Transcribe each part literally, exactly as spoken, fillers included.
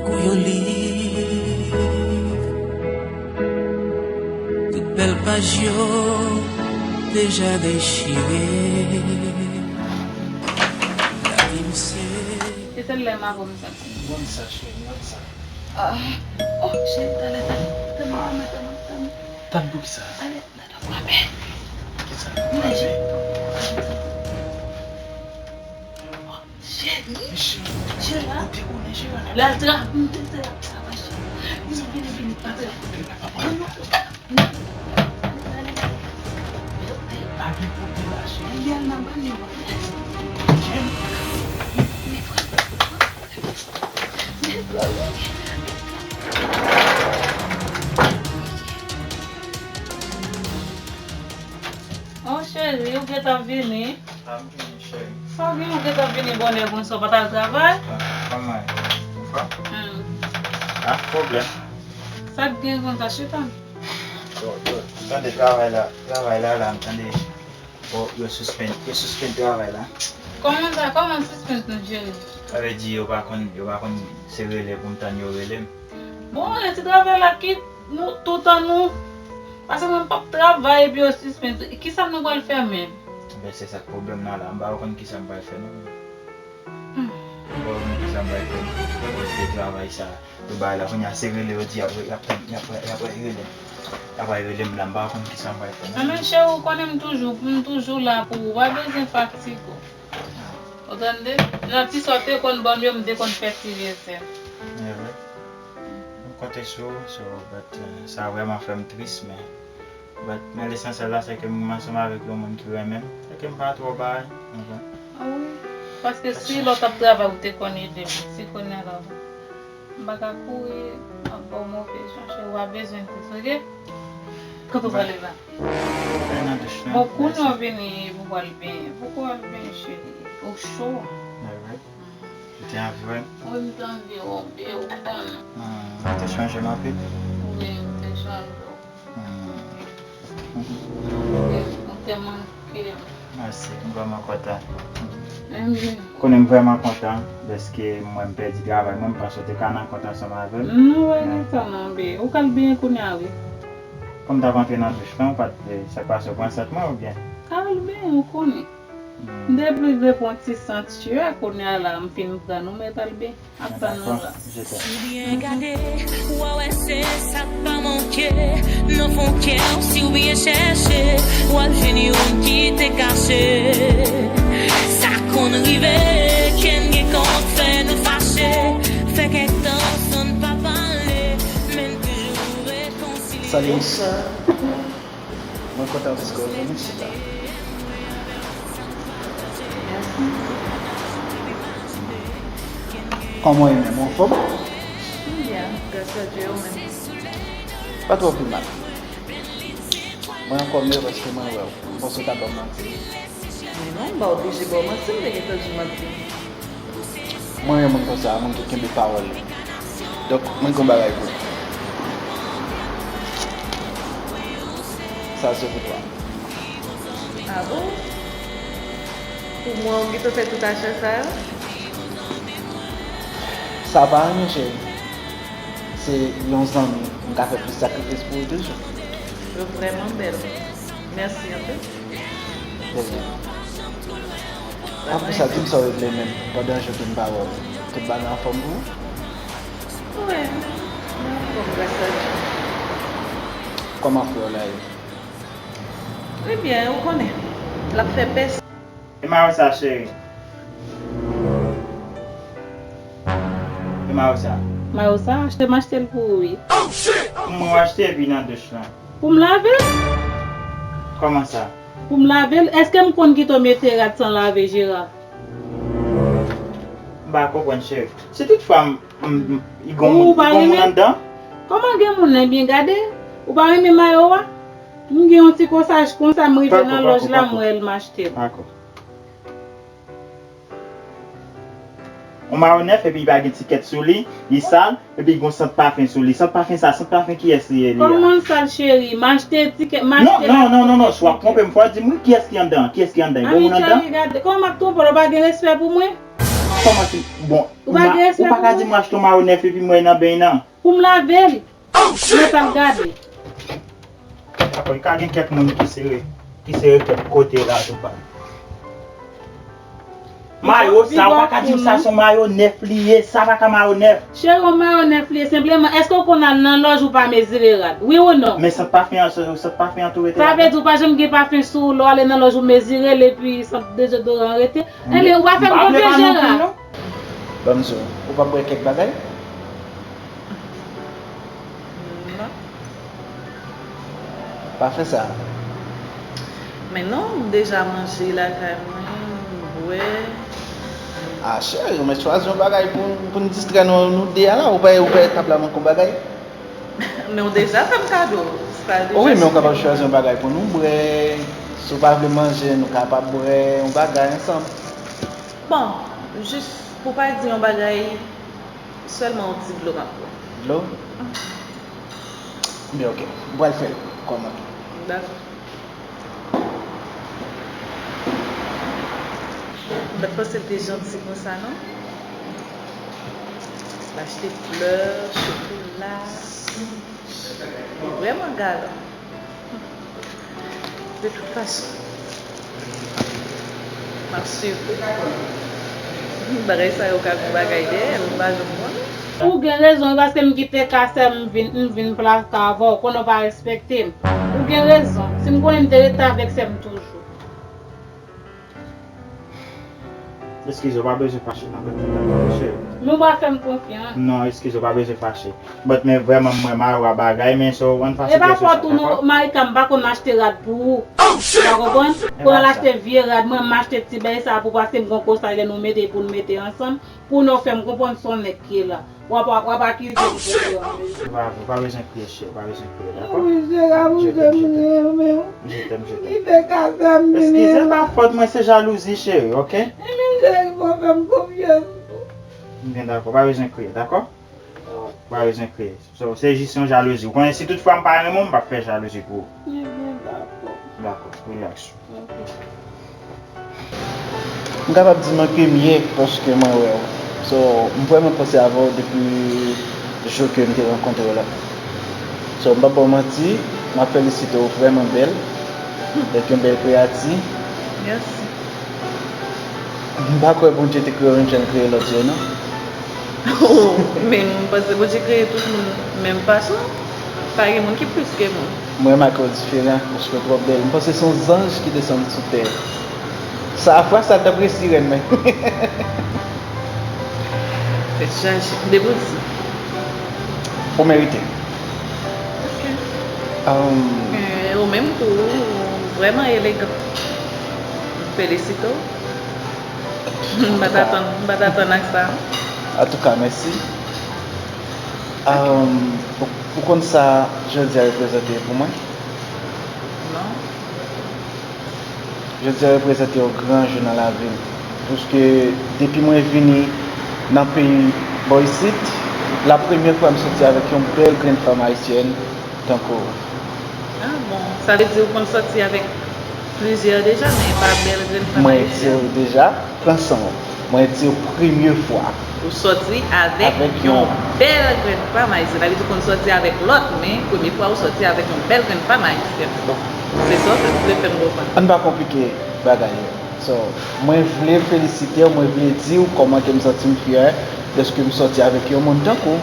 Kou yon liv, tout bèl paj yo deja dechire. Lavi m se. Se sèl lè m avè w m santi. Bon sa, cheri, bon sa. Ah, oh, cheri, talè, talè. Tann, tann, tann, tann. Tann pou kisa? Talè, talè, frape. Kisa? Frape? Cheri, Jera. Ou te konnen Jera la. Lal tra, m te, te la travay, cheri. Vini, vini, vini, pa travay. Pa gen kote la, cheri. Oh, cheri, ou gentan vini? Ah, m vini, cheri. Sa w gen, ou gentan vini bonè konsa, w pa t al travay? Ah, kòman? Ou fè? Hmm. Ah, pwoblèm. Sa k gen konsa, chita? Yo, yo, tande travay la, travay la, la, m tande. Bon, yo sispann, yo sispann travay la. Kòman sa? Kòman sispann nou jere? Sa vle di yo pa konn, yo pa konn se rele pou m tann yo rele m. Bon, e ti travay la ki nou, toutan nou. Paske mwen p ap travay epi yo sispann. Kisa nou pral fè menm? Ben, se sa k pwoblèm nan la. M pa konn kisa m pral fè non. Hmm. M pa konn kisa m pral fè. Paske travay sa, yo bay la, kounye a se rele yo di y ap, y ap, y ap, y ap rele m. Y ap rele m la, m pa konn kisa m pral fè non. Anben, cheri, ou konnen m toujou, m toujou la pou ou. Pa bezwen fatige w. Ou tande? Jan ti sa w te konn ban m yo, m te konn fè ti jeste. Evre. M konte sou ou, so, but, uh, sa vrèman fè m tris, men, but, men lesansyèl la, se ke m ansanm avèk yon moun ki renmen m, se ke m pa twò bay, ou konprann? Ah wi. Paske si lòt ap travay, ou te konn ede m, si kounye a la, m pa ka kouri, m ap ba w move jan, cheri, w pa bezwen tris, oke? Kote w prale la? Mwen nan douch lan. Bon, kounye a w vini pou w al benyen. Pou w al benyen, cheri. Ou cho. Mwen, wi. Ou te anvi wè m? Wi, m te anvi wè w, byen, ou konn. Hmm, ou te chanje m anpil? Wi, m te chanje w. Hmm. Ou te manke m. Mèsi, m vrèman kontan. Konnen m vrèman kontan dèske mwen m pèdi travay mwen, m panse w te ka nan kont ansanm avè m. Non, pa gen tan non, byen. Ou k al benyen kounye a, wi. Kòm m t ap antre nan douch lan, ou pa t, eh, sa k pase, ou pran sant mwen oubyen? Al benyen, ou konnen. Hmm. M te plis vle pran ti sant, cheri, kounye a la, m fin pran, nou mèt al benyen. Ap tann nou la. Dakò, je t'aime. Si byen gade, w a wè se sa k pa manke nan fon kè w. Si w byen chèche, w ap jwenn youn ki te kache. Sa konn rive, kè n gen kont fè nou fache. Fè kèk tan san n pa pale, men n toujou rekonsilye. Salut. Bonsoir. Mwen kontan dèske w vini, chita. Mèsi. Kòman w ye menm, ou anfòm? M byen, gras a Dye, ou menm? Pa twò pi mal. Mwen ankò mye paske mwen wè w. M panse w ta ban m manti. Men non, m pa oblije ba w manti, m te gentan di w manti. Mwen renmen moun konsa, moun ki kenbe pawòl li. Donk, mwen gen yon bagay pou ou. Sa se pou twa. Ah bon? Pou mwen, ou gentan fè tout acha sa yo? Sa pa anyen, cheri. Se yon zanmi, m ka fè plis sakrifis pou ou toujou. Yo vrèman bèl. Mèsi anpil. Trè byen. Apre sa, di m sa w vle menm, pandan jou ke m pa wè w. Tout bagay anfòm pou ou? Wi, m anfòm, gras a Dye. Kòman frè w la ye? Li byen, ou konnen. L ap fè pès. E mayo sa, cheri? E mayo sa? Mayo sa, achte, m achte l pou ou, wi. Pou mwen, w achte epi nan douch lan. Pou m lave l? Kòman sa? Pou m lave l? Èske m konn kite w mete rad san lave, Jera? M pa konprann, cheri. Si toutfwa m, m, m, i gon moun, i gon moun anndan? Kòman gen moun nan byen gade? Ou pa renmen mayo a? M gen yon ti kòsaj konsa, m rive nan lòj la, m wè l, m achte l. Pako, pako, pako. Yon mayo nèf epi li pa gen tikèt sou li, li sal, epi li gon sant pafen sou li. Sant pafen sa, sant pafen kiyès li ye, li a? Kòman sal, cheri? M achte tikèt, m achte la. Non, non, non, non, non, si w ap twonpe m, fò w di m wi kiyès ki anndan, kiyès ki anndan? Gon moun anndan? Ann, cheri, gade, kòman m ap twonpe w, ou pa gen respè pou mwen? Kòman ki, Bon, ou pa gen respè pou mwen? Ou pa ka di m achte yon mayo nèf epi m wè nan beny nan. Pou m lave l. Mwen pa m gade. Dakò, li ka gen kèk moun ki sere, ki sere kèk kote la tou pa. Mayo sa, ou pa ka di m sa se yon mayo nèf li ye, sa pa ka mayo nèf. Cheri, yon mayo nèf li ye, senpleman, èske w konn al nan lòj ou pa mezire rad? Wi ou non? Men sant pafen an, sant pafen an tou rete la. Sa vle di ou pa janm gen pafen sou ou, lè w ale nan lòj ou mezire l epi sant dezodoran rete? Ebyen, ou pa fè m konfyans, Jera. Ban m di w, ou p ap bwè kèk bagay? Non. Pa fè sa. Men non, m deja manje lakay mwen, m bwè. A, cheri, men chwazi yon bagay pou, pou n distrè nou, nou de a la. Ou pa, ou pa tab la manke yon bagay? Men w deja fè m kado. Sa deja. Wi, men w kapab chwazi yon bagay pou nou bwè. Si w pa vle manje, nou kapab bwè yon bagay ansanm. Bon, jis pou pa di yon bagay, sèlman yon ti dlo m ap bwè. Dlo? Ebyen, oke. M pral fè l kòmandan. Dakò. M pa t panse l te janti konsa, non. L achte flè, chokola. Li vrèman galan. De tout fason, m ap swiv li. Bagay sa yo ka vin bagay dèyè l, m pa janm konnen. Ou gen rezon, e paske m kite ka sè m, m vin, m vin plaka avè w, konnen w pa respekte m. Ou gen rezon, si m konnen m te rete avèk sè m toujou. Eskize, w pa bezwen fache nan men mwen, dakò, mesye? Men w pa fè m konfyans. Non, eskize, w pa bezwen fache. But men vrèman, mwen mare w a bagay, men so, ann fache. E pa fòt ou non, Marika, m pa konn achte rad pou ou. Ou pa konprann? Pou al achte vye rad, mwen, m achte ti bagay sa pou paske m gon konsèy lè nou mete pou n mete ansanm. Pou nou fè m konprann se yon nèg ki ye la. W ap, w ap, w ap akize m pou fè yon mesye. Ou pa, ou pa bezwen kriye, cheri, ou pa bezwen kriye, dakò? Wi, cheri, wi, cheri, m renmen w. Je t'aime, je t'aime. Li fè ka fè m vini. Eskize, pa fòt mwen, se jalouzi, cheri, oke? Ebyen, cheri, fò fè m konfyans. Byen, dakò, pa bezwen kriye, dakò? Pa bezwen kriye. So, se jis yon jalouzi. Ou konnen, si toutfwa m pa renmen w, m p ap fè jalouzi pou ou. Ebyen, dakò. Dakò, relax. M kapab di manke m ye paske mwen wè w. So, m vrèman panse avè w depi jou ke m te rankontre w la. So, m p ap ba w manti, m ap felisite w vrèman bèl. Avèk yon bèl kreyati. Mèsi. M pa kwè Bondye te kreye w menm jan l kreye lòt yo, non. Oh, men m panse Bondye kreye tout moun menm fason. Pa gen moun ki plis ke moun. Mwen remake w diferan, paske w twò bèl. M panse se yon zanj ki desann sou tè. Sa, fraz sa t ap resi rèn mwen. Tèt chaje. Depi w di. Ou merite. Ok. Um, Eh, ou menm tou, ou vrèman elegan. M felisite w. M pa t atann, m pa t atann ak sa. Antouka, mèsi. Um, ou, ou konn sa jodi a reprezante pou mwen? Non. Jodi a reprezante yon gran jou nan lavi m. Paske depi mwen vini nan peyi bò isit, la premyè fwa m soti avèk yon bèl grenn fanm ayisyèn tankou w. Ah bon, sa vle di ou konn sòti avèk plizyè deja, men pa bèl grenn fanm ayisyèn? Mwen di w deja, pran san w. Mwen di w premye fwa. Ou sòti avèk yon bèl grenn fanm ayisyèn. Sa vle di ou konn sòti avèk lòt, men premye fwa ou sòti avèk yon bèl grenn fanm ayisyèn. Se sa w vle fè m konprann. Ann pa konplike bagay yo. So, mwen vle felisite w, mwen vle di w kòman ke m santi m fyè dèske m sòti avèk yon moun tankou w.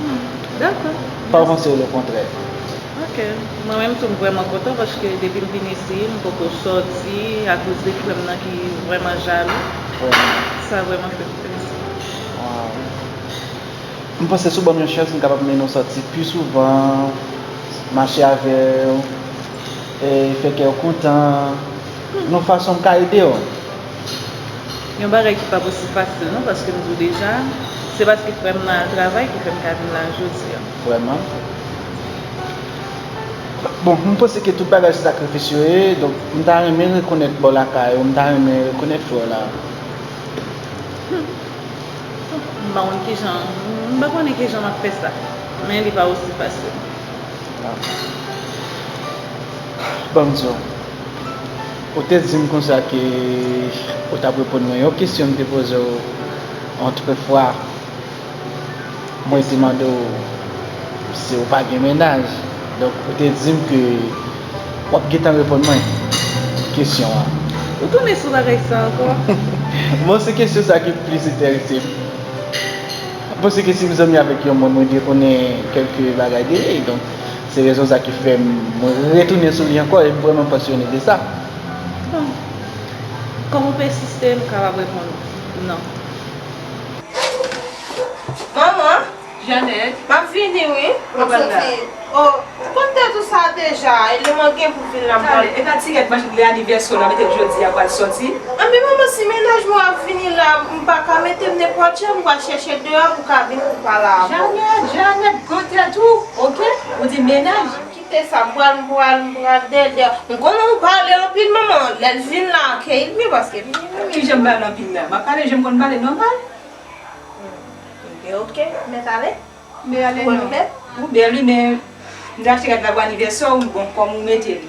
Hmm, dakò. Pa panse lekontrè. Ok. Mwen menm tou, m vrèman kontan paske depi m vin isi, m poko sòti akoz de frè m nan ki vrèman jalou. Vrèman. Sa vrèman fè m plezi. Wow. M panse si w ban m yon chans, m kapab mennen w sòti pi souvan, mache avè w, e fè kè w kontan. Yon fason m ka ede w. Yon bagay ki p ap osi fasil non, paske m di w deja, se paske frè m nan al travay ki fè m ka vin la jodi a. Vrèman. Bon, m panse ke tout bagay se sakrifis yo ye, donk m ta renmen rekonèt bò lakay ou, m ta renmen rekonèt frè w la. Hmm. M pa konn kijan, m pa konnen kijan m ap fè sa, men li pa osi fasil. Ah. Ban m di w. Ou te di m konsa ke ou t ap reponn mwen yon kesyon m te poze w Antrefwa, mwen te mande w si w pa gen mennaj. Donk, ou te di m ke w ap gentan reponn mwen kesyon an. Ou tounen sou bagay sa ankò? Bon, se kesyon sa ki plis enterese m. Paske si m zanmi avèk yon moun, mwen dwe konnen kèlke bagay de li. Donk, se rezon sa ki fè m mwen retounen sou li ankò e m vrèman pasyone de sa. Bon. Kòm ou pèsiste, m kapab reponn non. Manman, Janet, m ap vini wi. M ap soti. Oh, ou konn tèt ou sa deja, e lè mwen gen pou vin la m pral. Talè, e pa ti rèd machin lè anivèsè w la, mete l jodi a pral soti. Anben manman, si mennaj mwen ap vini la, m pa ka mete m nenpòt jan, m pral chèche deyò pou ka vin pou pale avè w. Janet, Janet, pran tèt ou, oke? Ou di mennaj. Kite sa, m pral, m pral, m pral dèyè, dèyè. M konnen ou pale anpil manman, lè l vin la, akeyi l byen paske m renmen. Kijan m pale anpil la? M ap pale jan m konn pale nòmal. Ebyen oke, mèt ale. M byen ale non. Ou bèl wi, men m te achte rad la pou anivèsè w, bon, kòm ou mete l.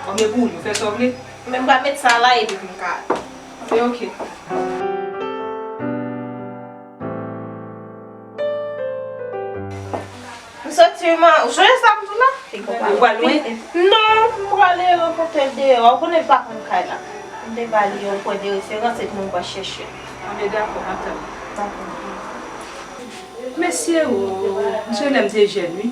Kòm e pou ou, ou fè sa w vle. Men m pral met sa la epi pou m ka. Se oke. M soti wi man, ou sonje sa m di w la? Ou pral lwen? Non, m prale rankontre l deyò. Ou konnen l pa konn kay la. M te ba li yon pwen de referans epi nou pral chèche. Anben dakò, m ap tann. Dakò. Mesye o, m sonje lè m te jèn wi.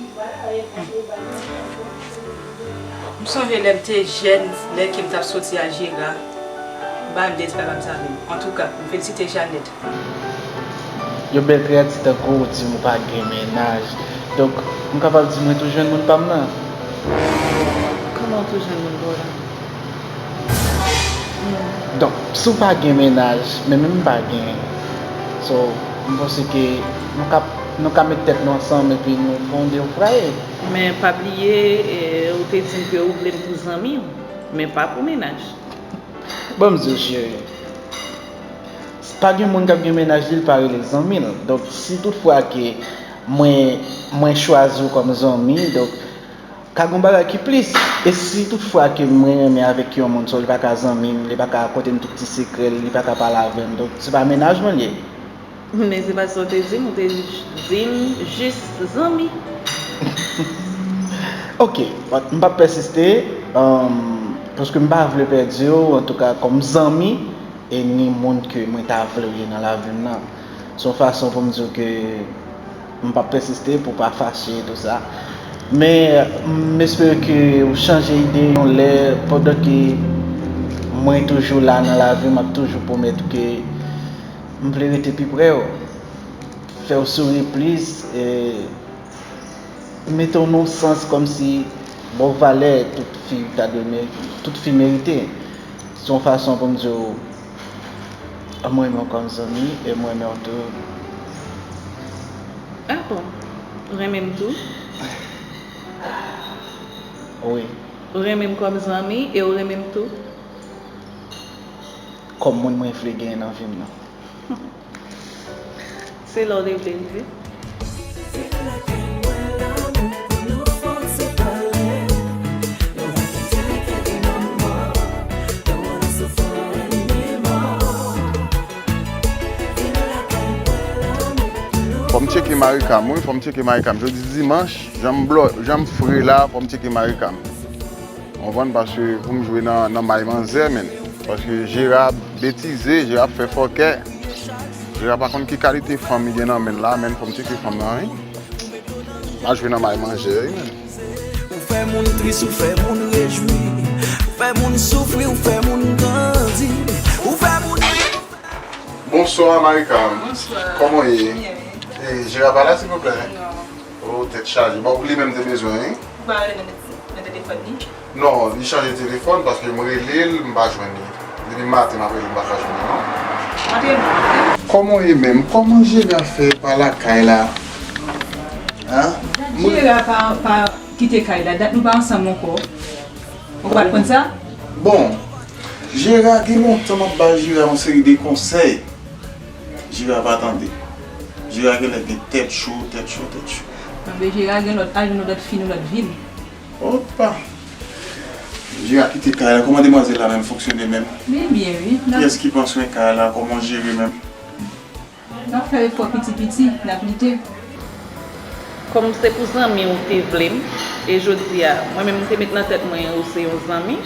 M sonje lè m te jèn, lè ke m t ap soti ak Jera. M pa menm te di papa m sa menm. Antouka, m felisite Janet. Yo bèl kreyati tankou w di m ou pa gen mennaj. Donk, m kapab di mwen tou jwenn moun pa m nan? Kòman w tou jwenn moun pa w la? Donk, si w pa gen mennaj, men menm m pa gen. So, m panse ke nou ka, nou ka met tèt nou ansanm epi nou fè yon deal fraye. Men pa bliye, eh, ou te di m ke ou vle m pou zanmi w, men pa pou mennaj. Bon, m di w, cheri, pa gen moun k ap gen mennaj li, l pa rele zanmi l. Donk, si toutfwa ke mwen, mwen chwazi w kòm zanmi, donk, ka gen yon bagay ki plis. E si toutfwa ke mwen renmen avèk yon moun, so li pa ka zanmi m, li pa ka konte m tout ti sekrè l, li pa ka pale avè m, donk, se pa mennaj mwen li ye. Men se pa sa w te di m, ou te di m jis zanmi. Oke, m p ap pèsiste, um, paske m pa vle pèdi w, antouka, kòm zanmi, e ni moun ke mwen ta vle w ye nan lavi m nan. Se yon fason pou m di w ke m p ap pèsiste, pou w pa fache, tou sa. Men, m espere ke ou chanje ide yon lè, pandan ke mwen toujou la nan lavi, m ap toujou pwomèt ou ke m vle rete pi pre w, fè w souri plis, e mete w nan yon sans kòmsi ba w valè tout fi ta dwe me-, tout fi merite. Se yon fason pou m di w, mwen renmen w kòm zanmi e mwen renmen w tou. Ah bon? Ou renmen m tou? Wi. Ou renmen m kòm zanmi e ou renmen m tou? Kòm moun mwen vle genyen nan vi m nan. Se lè w te vle rive. Fò m tcheke Marika m, wi, fò m tcheke Marika m. Jodi dimanch, jan m blo-, jan m fre la, fò m tcheke Marika m. Konprann, paske pou m jwe nan, nan may manzè, menn. Paske Jera ap betize, Jera ap fè fòkè. Jera pa konn ki kalite fanm li gen nan men l la, menn, fò m tcheke fanm nan, wi. M a jwe nan may manzè, wi, menn. Ou fè moun tris, ou fè moun rejwi. Ou fè moun soufri, ou fè moun grandi. Ou fè moun Bonswa, Marika. Bonswa. Kòman w ye? Byen, wi. E, Jera pa la, silvouplè? Non. Oh, tèt chaje. Bon, ou li menm te bezwen, wi? Ou pa rele nan, nan telefòn li? Non, li chanje telefòn paske m rele l, m pa jwenn li. Depi maten m ap rele l, m pa ka jwenn li, non. Antre non, antre. Kòman w ye menm? Kòman Jera fè pa lakay la? Hein? Jera pa, pa kite kay la. Dat nou pa ansanm ankò. Ou pa t konn sa? Bon, Jera gen lontan m ap ba Jera yon seri de konsèy. Jera pa tande. Jera genlè gen tèt cho, tèt cho, tèt cho. Anben, Jera gen lòt, al jwenn yon lòt fi nan lòt vil. Opa! Jera kite kay la. Kòman demwazèl la menm fonksyone menm? Li byen, wi. Kiyès ki pran swen kay la? Kòman jere menm? N ap fè efò piti piti, n ap lite. Kòm se pou zanmi w te vle m, e jodi a, mwen menm m te met nan tèt mwen ou se yon zanmi,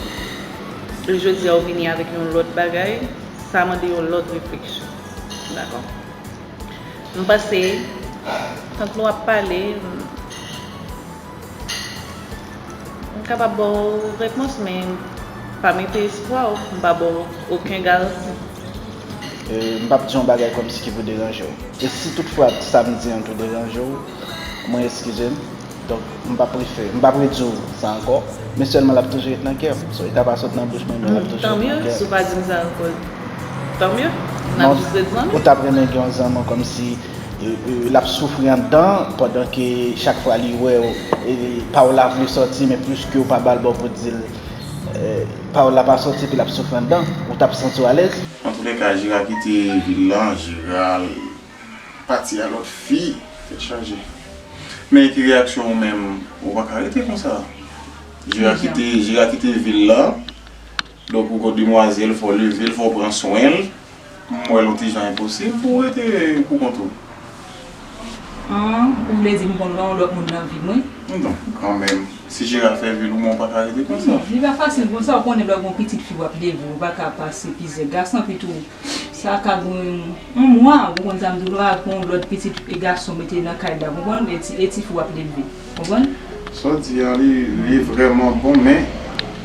e jodi a ou vini avèk yon lòt bagay, sa mande yon lòt refleksyon. Dakò? M panse, tank nou ap pale, m, m kapab ba w repons, men pa mete espwa w, m pa ba w okenn garanti. E, m p ap di yon bagay kòmsi ki pou deranje w. E si toutfwa sa m di an tou deranje w, mwen eskize m. Donk, m p ap refè, m p ap redi w sa ankò, men sèlman l ap toujou ret nan kè m. So, li ka pa sot nan bouch mwen, men l ap toujou ret nan kè m. Tanmye, si w pa di m sa ankò, tanmye. N ap jis ret zanmi. Ou t ap renmen gen yon zanmi kòmsi, e, e, l ap soufri anndan, pandan ke chak fwa li wè w, e, pawòl la vle sòti, men pliske w pa ba l bò pou di l, e, pawòl la pa sòti, epi l ap soufri anndan, ou t ap santi w alèz? Antouleka, Jera kite vil lan, Jera pati a lòt fi, tèt chaje. Men ki reyaksyon ou menm, ou pa ka rete konsa. Jera kite, Jera kite vil la, donk ou gon demwazèl, fò w leve l, fò w pran swen l. M wè l yon ti jan enposib pou w rete pou kont ou. An, ou vle di m konn gen yon lòt moun nan vi mwen? Non, kanmenm. Si Jera fè vil ou, men w pa ka rete konsa. Non, li pa fasil konsa, ou konnen lè w gon pitit fi w ap leve, ou pa ka pase plizyè gason, epi tou, sa ka gen yon mwa, ou konn sa m di w la, gon lòt pitit gason mete nan kay la, ou konprann? E ti, e ti fi w ap leve, ou konprann? Sa w di a, li, li vrèman bon, men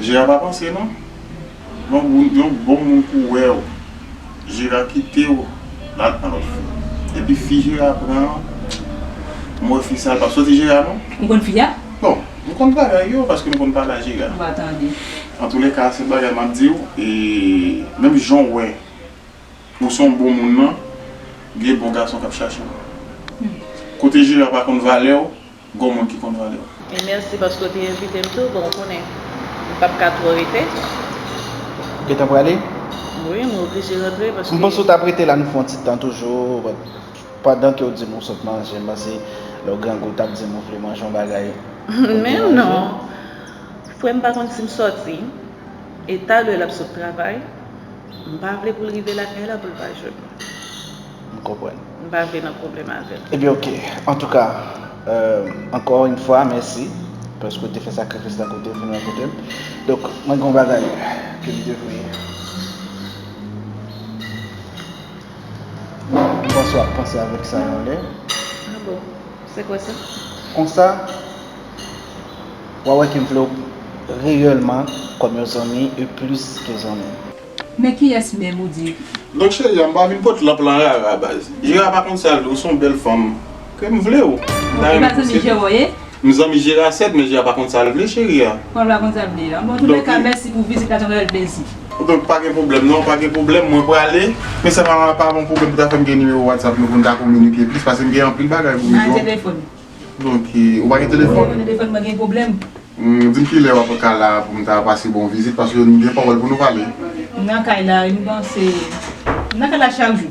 Jera pa panse non. Yon, yon bon moun pou wè w, Jera kite w, l al pran lòt fi. Epi fi Jera pran an, m wè fi sa, l pa soti Jera non. Ou konn fi a? Bon, m konn bagay yo, paske m konn bagay Jera. Ou pa tande. Antouleka, se bagay m ap di w, e menm jan w wè, ou se yon bon moun nan, gen bon gason k ap chache w. Hmm. Kote Jera pa konn valè w, gon moun ki konn valè w. E mèsi paske w te envite m tou. Bon, ou konnen, m p ap ka twò rete. Ou gentan prale? Wi, mwen oblije rantre paske. M panse w t ap rete la, nou fè yon ti tan toujou, but pandan ke w di m ou sot manje, m panse lè w grangou w t ap di m ou vle manje yon bagay. Men non. Frè m pa konn si m sòti, e talè l ap sot travay. M pa vle pou l rive lakay la pou l pa jwenn mwen. M konprann. M pa vle nan pwoblèm avè l. Ebyen, oke. Antouka, euh, encore une fois, mèsi. Paske w te fè sakrifis la pou w te vin rankontre m. Donk, mwen gen yon bagay ke m te vle. M panse w ap panse avèk sa yon lè. Ah bon? Se kwa sa? Konsa, w a wè ke m vle w reyèlman kòm yon zanmi e plis ke zanmi. Men kiyès menm ou di? Donk, cheri a, m pa vin pot lanp lan rara, baz. Jera pa konn sa l vle, ou se yon bèl fanm. Ke m vle w. M ta renmen pou se. Ou pa zanmi Jera w ye? M zanmi Jera sèt, men Jera pa konn sa l vle, cheri a. Kòman l pa konn sa l vle a? Bon, antouleka, mèsi pou vizit la, sa fè m plezi. Donk, pa gen pwoblèm, non, pa gen pwoblèm, mwen prale. Men sa pa, pa yon pwoblèm pou ta fè m gen nimewo WhatsApp nou pou n ta kominike plis, paske m gen anpil bagay pou m di w. M pa gen telefòn. Donk, e, ou pa gen telefòn? Mwen gen telefòn, mwen gen pwoblèm. Hmm, di m kilè w ap ka la pou m ta pase ba w vizit, paske m gen pawòl pou nou pale. M nan kay la, m panse, m nan kay la chak jou.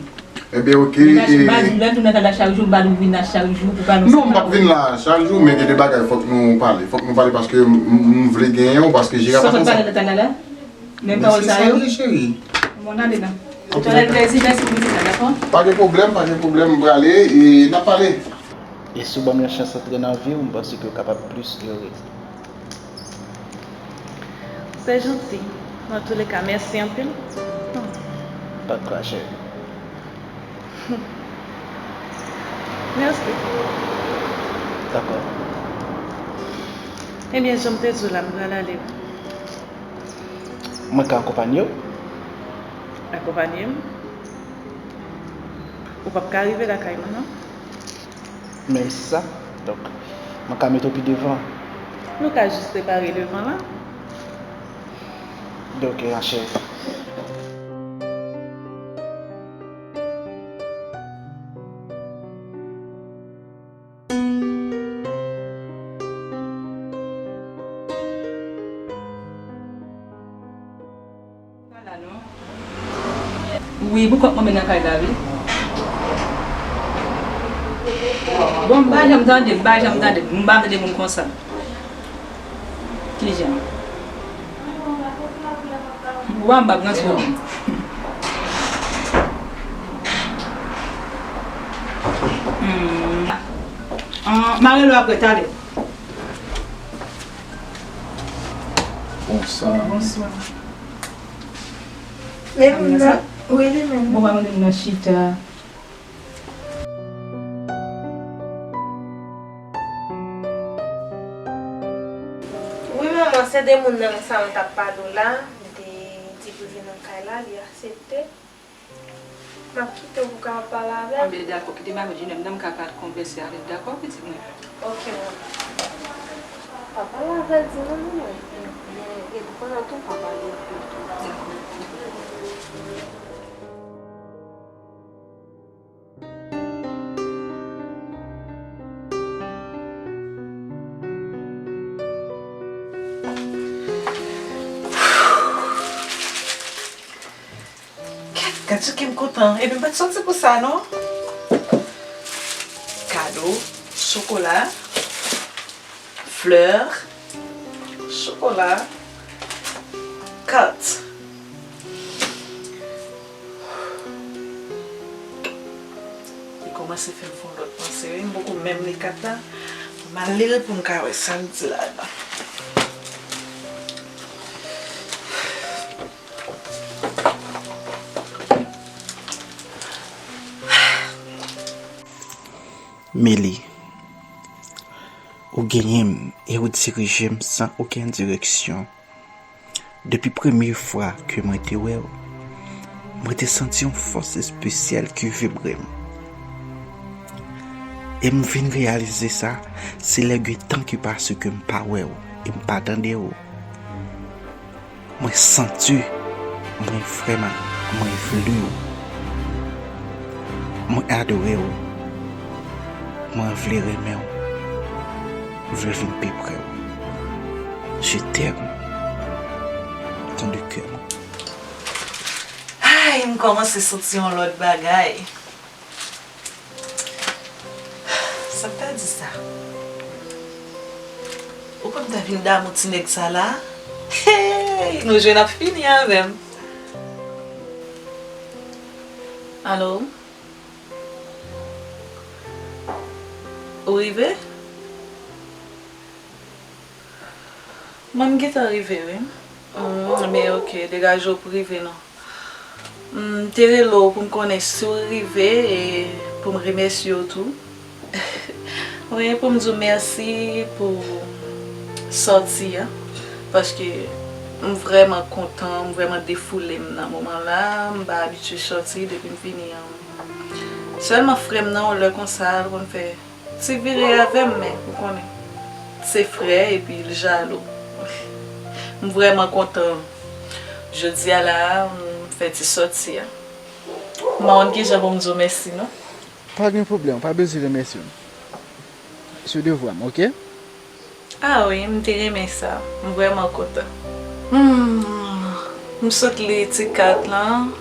Ebyen, oke, e, baz, lè m tou nan kay la chak jou, m pa dwe vin la chak jou pou pale. Non, m p ap vin la chak jou, men gen de bagay fòk nou pale. Fòk nou pale paske m, m, m vle genyen w, paske Jera pa konsa. Sa w sot pale nan kay la la? Menm pawòl sa yo? Men se sa l ye, cheri. Bon, n ale la. Se te yon plezi, mèsi pou vizit la, dakò? Pa gen pwoblèm, pa gen pwoblèm, m prale, e n ap pale. E si w ban m yon chans antre nan vi w, m panse ke w kapab plis ere. Se janti. Antouleka, mèsi anpil. Pa de kwa, cheri. Mèsi. Dakò. Ebyen, jan m te di w la, m pral ale. Mwen ka akonpanye w? Akonpanye m? Ou p ap ka rive lakay mwen, non? Men se sa. Donk, mwen ka mete w pi devan. Nou ka jis separe devan la. Donk, e, an cheri. Pa la non. Wi, pou kont mwen, men nan kay la, wi. Bon, m pa janm tande, m pa janm tande, m pa tande moun konsa. Kijan? Ou pa m pa pran sou moun. Hmm. Ah, m a rele w apre, talè. Bonswa. Bonswa. Li menm nan? Wi, li menm. Bon, pa mande m nan chita. Wi, manman, se de moun nan sa mwen t ap pale w la, m te di pou l vin nan kay la, li aksepte. M ap kite w pou w ka pale avè l. Anben, dakò, kite m avè l, Junior, m nan m ka pa konvèse avè l, dakò, pitit mwen? Oke, manman. Pa pale avè l, di manman mwen. Men, men, e pandan tou, pa pale avè l tou. Dakò. Gad, gad sou ki m kontan. Epi m pa t sòti pou sa, non. Kado, chokola, flè, chokola, kat. Li kòmanse fè m fè yon lòt panse, wi. M poko menm li kat la. M al li l pou m ka wè sa l di ladan. Meli, ou genyen m e ou dirije m san okenn direksyon. Depi premye fwa ke mwen te wè w, mwen te santi yon fòs espesyal ki vibre m. E m vin reyalize sa, se lè gen tan ki pase ke m pa wè w e m pa tande w. Mwen santi, mwen vrèman, mwen vle w. Mwen adore w. Mwen vle renmen w. Mwen vle vin pi pre w. Je t'aime. Ton de cœur. Ay, m kòmanse santi yon lòt bagay. Sa m ta di sa? Ou konn ta vin damou ti nèg sa la? Hey, nou jwenn ap fini avè m. Alo? Ou rive? Mwen, m gentan rive, wi. Mm, men oke, degaje w pou rive non. M te rele w pou m konnen si w rive e pou m remèsye w tou. Wi, pou m di w mèsi pou sòti a. Paske m vrèman kontan, m vrèman defoule m nan moman la. M pa abitye sòti depi m vini an. Sèlman frè m nan, yon lè konsa, l konn fè ti vire avè m, men ou konnen, se frè epi l jalou. M vrèman kontan. Jodi a la, m fè ti sòti a. M pa konn kijan pou m di w mèsi, non. Pa gen pwoblèm, pa bezwen remèsye m. Se devwa m, oke? Ah wi, m te renmen sa. M vrèman kontan. Hmm, m sot li ti kat lan.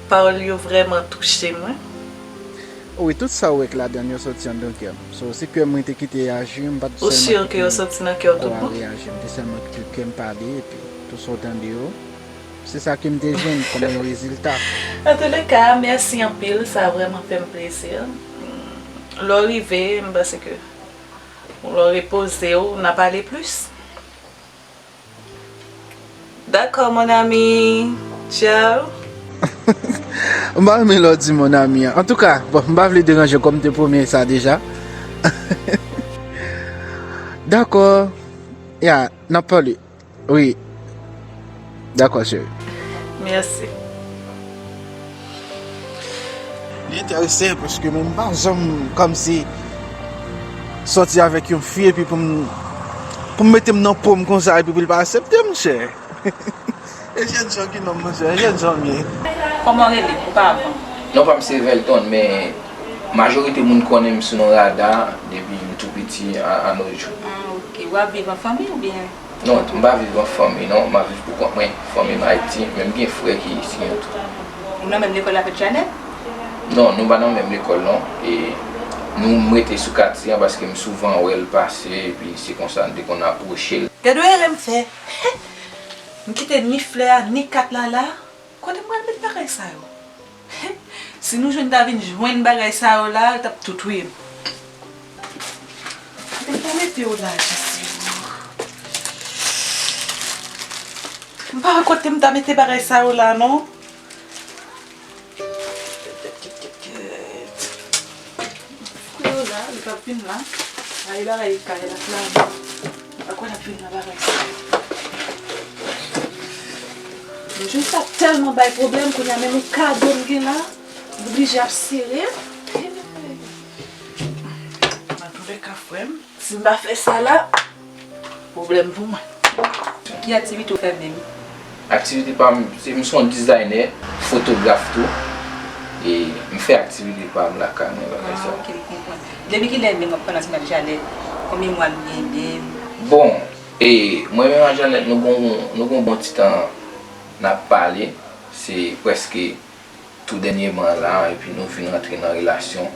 Pawòl yo vrèman touche mwen. Wi, tout sa w wè k ladan l yo soti anndan kè m. So, se kè mwen te kite aji, m pa t sèlman kite kò a reyaji, m te sèlman kite kè m pale, epi tout sa w tande yo, se sa ke m te jwenn kòm yon rezilta. Antouleka, mèsi anpil, sa vrèman fè m plezi. Lè w rive, m panse ke lè w repoze w, n a pale plis. Dakò, mon ami. Ciao. M pa renmen lè w di mon ami an. Antouka, bon, m pa vle deranje w kòm m te pwomèt sa deja. Dakò. Ya, n ap pale. Wi. Dakò, cheri. Mèsi. Li enterese paske mwen m pa janm kòmsi sòti avèk yon fi epi pou m, pou m mete m nan po m konsa epi pou l pa aksepte, monchè. E jènjan ki nonm, monchè, e jènjan m ye. Kòman w rele oparavan? Non pa m se Velton, men majorite moun konnen m sou non Rada depi m tou piti a, a nos jours. Ah, ok. W ap viv an fanmi oubyen? Non, m pa viv an fanmi non, m ap viv pou kont mwen. Fanmi m Ayiti, men m gen frè ki isiyen tou. Ou nan menm lekòl avèk Janèt? Non, nou pa nan menm lekòl non. E nou, m rete sou katye an paske m souvan wè l pase, epi se konsa n te konn apwoche l. Gade erè m fè. M kite ni flè a, ni kat la la. Kote m pral met bagay sa yo? Si nou jwenn ta vin jwenn bagay sa yo la, l t ap tou touye m. Kote m ta mete yo la, Jezi? M pa wè kote m ta mete bagay sa yo la, non. Kou yo la, li p ap vin la. Ay, bagay kay la, flaman. Akwè l ap vin nan bagay sa. Mwen jwenn sa tèlman bay pwoblèm, kounye a menm yon kado m gen la, m oblije ap sere. Antoulèka, frè m, si m pa fè sa la, pwoblèm pou mwen. Ki aktivite w fè menm? Aktivite pa m, se m se yon dizayner, fotograf tou. E m fè aktivite pa m lakay mwen, bagay sa. Ah, ok, m konprann. Depi kilè menm w ap pran nan ti Marie-Jeanette? Konbyen mwa nou gen menm? Bon, e mwen menm ak Jeanette, nou gon, nou gon bon ti tan n ap pale. Se prèske tou dènyèman la, epi nou vin rantre nan relasyon.